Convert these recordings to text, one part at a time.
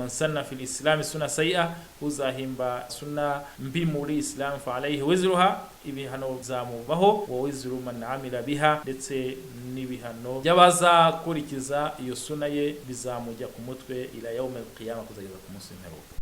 Man sanna fil islam sunna sayi'a, uzahimba sunna mbi muri islam, fa alayhi wizruha, ibihano bizamubaho, wa wizru man amila biha, ndetse n'ibihano by'abazakurikiza iyo suna ye bizamujya ku mutwe, ila yawm al-qiyama, kuzageza ku munsi w'imperuka.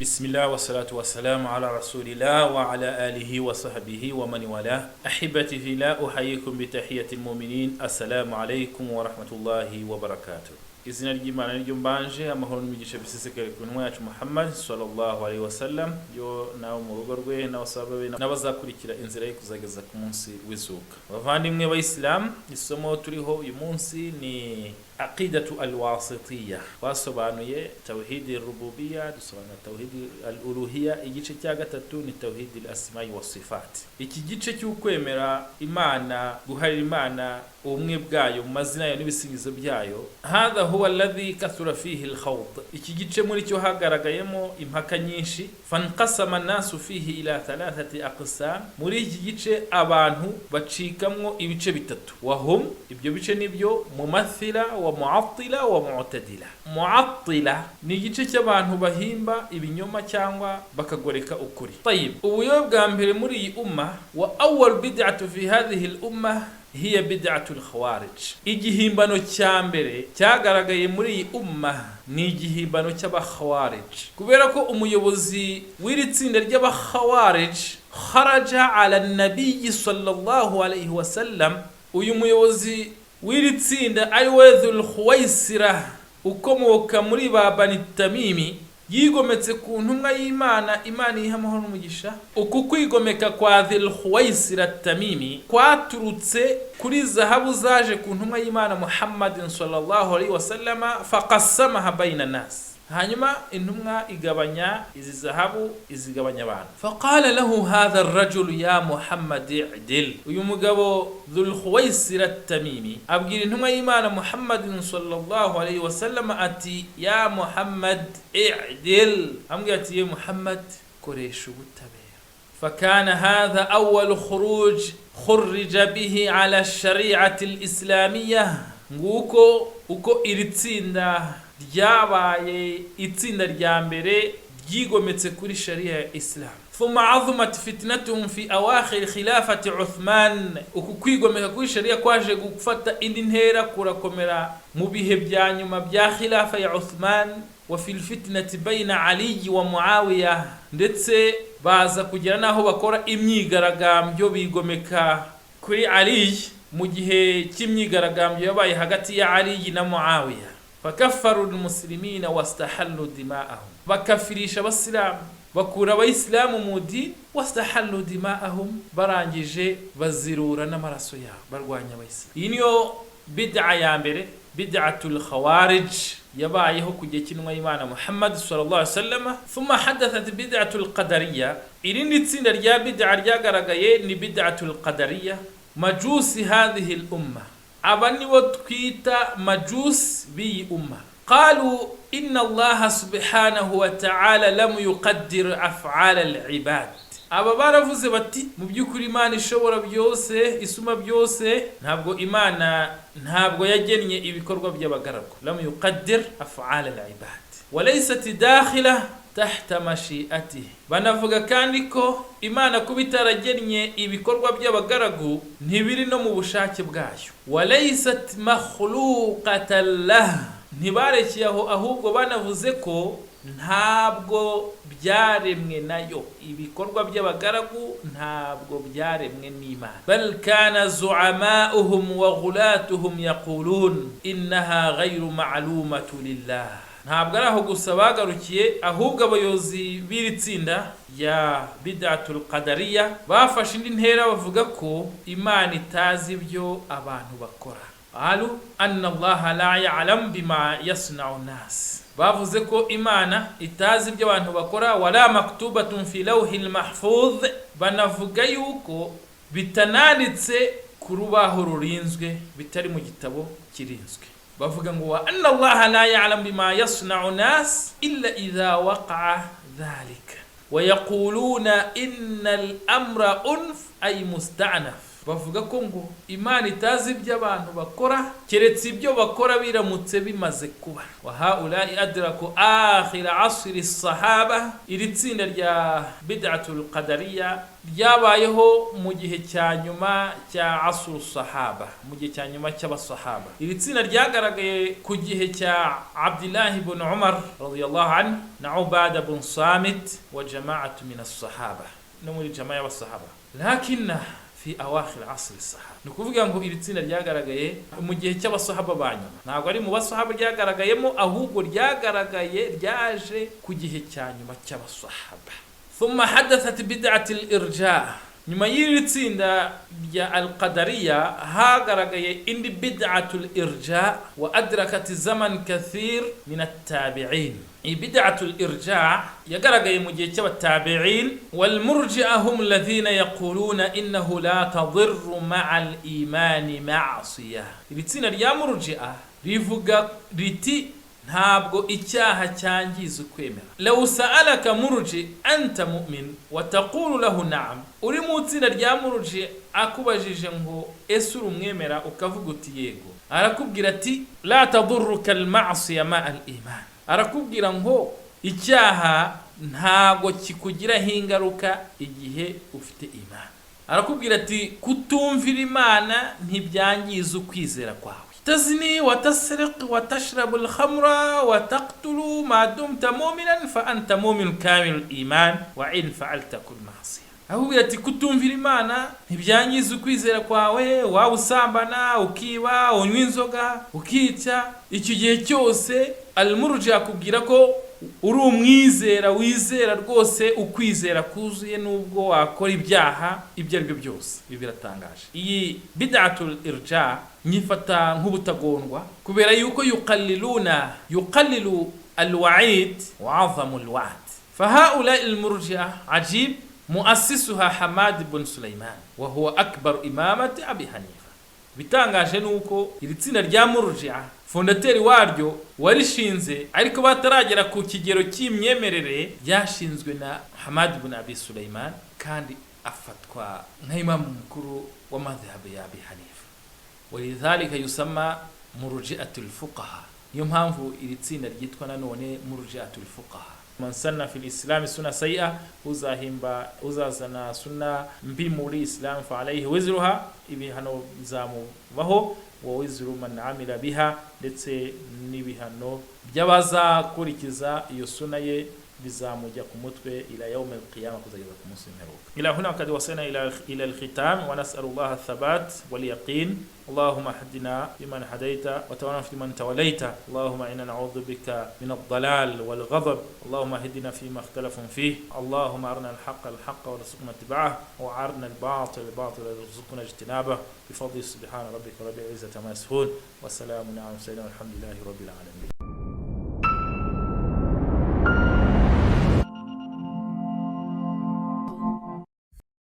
بسم الله والصلاة والسلام على رسول الله وعلى آله وصحبه ومن والاه. أحبتي في الله، أحييكم بتحية المؤمنين، السلام عليكم ورحمة الله وبركاته. Izina ry'Imana niryo mbanje, amahoro n'imigisha bisesekare ku ntumwa yacu Muhammad sallallahu alaihi wasallam, yo nawe mu rugo rwe n'abasaba be n'abazakurikira inzira ye kuzageza ku munsi w'izuka. Bavandimwe b'Abayisilamu, isomo turiho uyu munsi ni aqidatu alwasitiya. Twasobanuye tawhidi rububiya, dusobanura tawhidi al-uluhiya, igice cya gatatu ni tawhidi al-asma'i wa sifat. Iki gice cy'ukwemera Imana, guharira Imana ubumwe bwayo mu mazina yayo n'ibisingizo byayo, hadha huwa alladhi kathura fihi al-khawd, iki gice muri cyo hagaragayemo impaka nyinshi. Fanqasama an-nasu fihi ila thalathati aqsam, muri iki gice abantu bacikamwo ibice bitatu. Wahum, ibyo bice nibyo mumathila wa mu'attila wa mu'tadila. Mu'attila ni igice cy'abantu bahimba ibinyoma cyangwa bakagoreka ukuri. Tayib, ubuyobe bwa mbere muri iyi umma, wa awwal bid'atu fi hadhihi al-umma hiya bid'atu al-khawarij, igihimbano cya mbere cyagaragaye muri iyi umma ni igihimbano cy'abakhawarij, kubera ko umuyobozi w'iri tsinda ry'abakhawarij kharaja ala nabiyyi sallallahu alayhi wasallam, uyu muyobozi w'iri tsinda ari we Dhul Khuwaisira ukomoka muri ba Bani Tamimi, yigometse ku ntumwa y'Imana, Imana iha amahoro n'umugisha. Uku kwigomeka kwa Dhul Khuwaisira Tamimi kwaturutse kuri zahabu zaje ku ntumwa y'Imana Muhammadin sallallahu alaihi wasallama, faqassamaha bayna nas, hanyuma intumwa igabanya izi zahabu, izigabanya abantu. Faqala lahu hadha arrajulu ya Muhammad idil, uyu mugabo Dhul Khuwaisira Tamimi abwira intumwa y'Imana Muhammadin sallallahu alaihi wasallam ati ya Muhammad idil, ambwira ati ye Muhammad, koresha ubutabera. فكان هذا أول خروج خرج به على الشريعة الإسلامية. Nguko uko iri tsinda ryabaye itsinda rya mbere ryigometse kuri sharia ya Islam. ثم عظمت فتنتهم في أواخر خلافة عثمان, uku kwigomeka kuri sharia kwaje gufata indi ntera, kurakomera mu bihe bya nyuma bya khilafa ya Uthman, wa fil fitnati bayna Ali wa Muawiya, ndetse baza kugera n'aho bakora imyigaragambyo bigomeka kuri Ali mu gihe cy'imyigaragambyo yabaye hagati ya Ali na Muawiya. Fakaffaru almuslimina wastahallu dima'ahum, bakafirisha abasilamu, bakura abayisilamu mu dini, wastahallu dima'ahum, barangije bazirura n'amaraso yabo, barwanya abayisilamu. Iyi niyo bid'a ya mbere, bid'atul khawarij, yabayeho ku gihe cy'intumwa y'Imana Muhammad sallallahu alaihi wasallam. Thumma hadathat bid'atul qadariyya, irindi tsinda rya bid'a ryagaragaye ni bid'atul qadariyya, majusi hadhihi al umma, aba nibo twita majusi b'iyi umma. Qalu inna Allaha subhanahu wa ta'ala lam yuqaddir af'al al ibad, aba baravuze bati mu by'ukuri Imana ishobora byose, isuma byose, ntabwo Imana ntabwo yagennye ibikorwa by'abagaragu, lam yuqaddir af'al al ibad walaysat dakhila tahta mashi'atihi. Banavuga kandi ko Imana kuba itaragennye ibikorwa by'abagaragu ntibiri no mu bushake bwayo, walaysat makhluqatan lah. Ntibarekeye aho, ahubwo banavuze ko ntabwo byaremwe nayo, ibikorwa by'abagaragu ntabwo byaremwe n'Imana. Bal kana zu'ama'uhum wa ghulatuhum yaqulun innaha ghayru ma'lumatu lillah. Ntabwo ari aho gusa bagarukiye, ahubwo abayobozi b'iri tsinda ya bid'atul qadariya bafashe indi ntera, bavuga ko Imana itazi ibyo abantu bakora. Qalu anna Allaha la ya'lam bima yasna'u nas, bavuze ko Imana itazi ibyo abantu bakora, wala maktubatun fi lawhil mahfuz, banavuga yuko bitananditse ku rubaho rurinzwe, bitari mu gitabo kirinzwe. Bavuga ngo wa anna Allaha la ya'lam bima yasna'u nas illa idha waqa'a dhalika, wa yaquluna inna al-amra unf ay musta'naf. Bavuga ko ngo Imana itazi ibyo abantu bakora keretse ibyo bakora biramutse bimaze kuba. Wa haulai adraku akhira asri sahaba. Iri tsinda rya bid'atul qadariya ryabayeho mu gihe cya nyuma cya asru sahaba, mu gihe cya nyuma cy'abasahaba. Iri tsinda ryagaragaye ku gihe cya Abdullah ibn Umar radiyallahu anhu na Ubada ibn Samit wa jama'atu min as-sahaba, no muri jama y'abasahaba, lakinna fi awakhir asr sahaba. Ni ukuvuga ngo iri tsinda ryagaragaye mu gihe cy'abasahaba ba nyuma, ntabwo ari mu basahaba ryagaragayemo, ahubwo ryagaragaye ryaje ku gihe cya nyuma cy'abasahaba. Thumma hadathat bid'at al-irja. Nyuma y'iri tsinda rya al-qadariya hagaragaye indi bid'atul irja wa adrakat zaman kathir min at-tabi'in. Iyi bid'atul irja yagaragaye mu gihe cy'abatabi'in. Wal murji'a hum alladhina yaquluna innahu la tadirru ma'a al-imani ma'siyah. Iri tsinda rya murji'a rivuga riti ntabwo icyaha cyangiza ukwemera. Law sa'alaka murji anta mu'min wa taqulu lahu na'am. Uri mu tsinda rya murji akubajije ngo ese uri umwemera, ukavuga uti yego, arakubwira ati la tadurruka al-ma'siya ma'a al-iman. Arakubwira ngo icyaha ntabwo kikugiraho ingaruka igihe ufite imana. Arakubwira ati kutumvira Imana ntibyangiza ukwizera kwawe. تزني وتسرق وتشرب الخمر وتقتل ما دمت مؤمنا فأنت مؤمن كامل الإيمان وإن فعلت كل معصية. Ahubwo ati kutumvira Imana ntibyangiza ukwizera kwawe, waba usambana, ukiba, unywa inzoga, ukica, icyo gihe cyose al-murji akubwira ko uri umwizera wizera rwose ukwizera kuzuye nubwo wakora ibyaha ibyo ari byo byose. Ibi biratangaje. Iyi bid'atul irja nyifata nk'ubutagondwa kubera yuko yuqallilu alwa'id wa 'azamu alwa'd. Fahaula almurji'a ajib muassisuha Hamad ibn Sulaiman wa huwa akbar imamati Abi Hanifa. Bitangaje nuko iri tsinda rya murji'a fondateri waryo warishinze ariko bataragera ku kigero cy'imyemerere, ryashinzwe na Hamad ibn Abi Sulaiman kandi afatwa nka imamu mukuru wa madhhabu ya Abi Hanifa. Walidhalika yusamma murji'atul fuqaha. Niyo mpamvu iri tsinda ryitwa nanone murji'atul fuqaha. Man sanna fil islam sunna sayi'a, uzahimba uzazana sunna mbi muri islam, fa alayhi wizruha, ibihano bizamubaho, wa wizru man amila biha, ndetse n'ibihano by'abazakurikiza iyo sunna ye bizamujya ku mutwe ila yawm al-qiyamah, kuzageza ku munsi w'imperuka. Ila huna kad wasana ila al-khitam wa nas'alu Allah ath-thabat wal yaqin. اللهم اهدنا فيمن هديت وتولنا فيمن توليت. اللهم إنا نعوذ بك من الضلال والغضب. اللهم اهدنا فيما اختلفوا فيه. اللهم أرنا الحق الحق وارزقنا اتباعه، وأرنا الباطل الباطل وارزقنا اجتنابه. بفضل سبحان ربك رب العزة عما يصفون، وسلام على المرسلين والحمد لله رب العالمين.